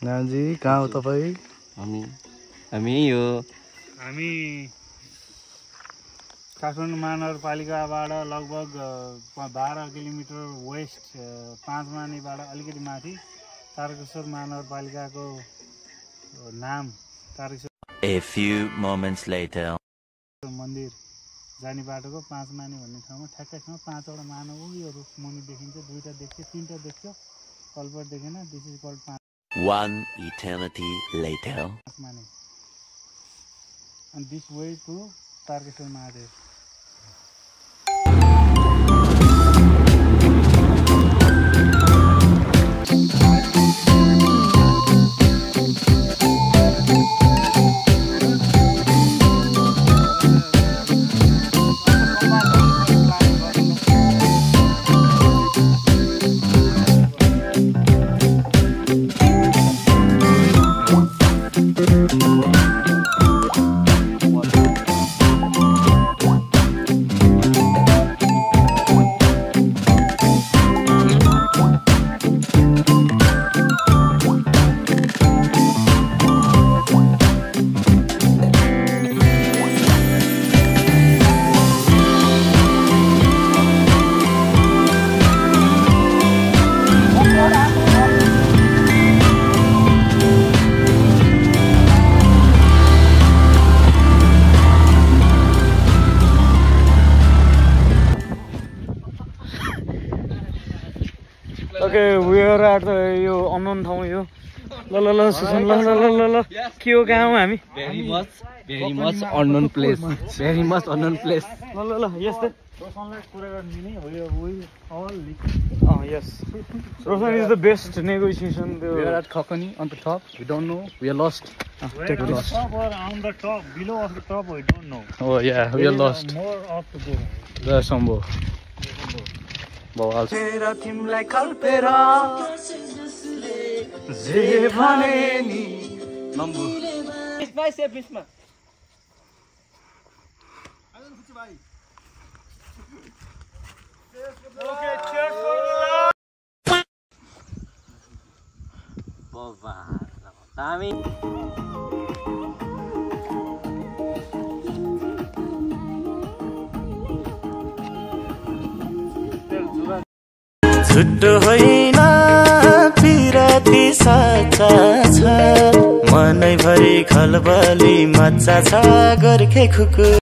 Nazi कहाँ हो तपाईँ? हामी यो हामी काठमाडौँ महानगरपालिकाबाट लगभग 12 किलोमिटर वेस्ट 5 मानेबाट अलिकति माथि तारकेश्वर महानगरपालिकाको नाम Tarkeshwar A few moments later मन्दिर जाने बाटोको 5 माने भन्ने ठाउँमा ठ्याक्कैसँग 5वटा मानव उयोहरू मुनि देखिन्छ, 2टा देख्यो, 3टा देख्यो, कलपट देखेन। This is called 5 One eternity later माने and this way to Tarakeshwar Mahadev. Okay, we are at यो अननोन ठाउँ यो। ल सुसन ल के हो कहाँ हौ हामी? very much unknown place. Very much unknown place. ल यस्तै रोशनलाई कुरा गर्दिने हो यो all yes. Roshan is the best negotiation. We are at Khokani on the top. We don't know. We are lost. Take a lost. Top or on the top, below of the top, we don't know. Oh yeah, we are lost. More up to go. The Sambo. तेरा तिमलाई कल्पेर जे भने नि नम्बु Okay, cheers for love. Boba. Tami. छुट्टो होइन पिरती साचा छ मनैभरि खलबली मच्चा छ गोर्खे खुकुर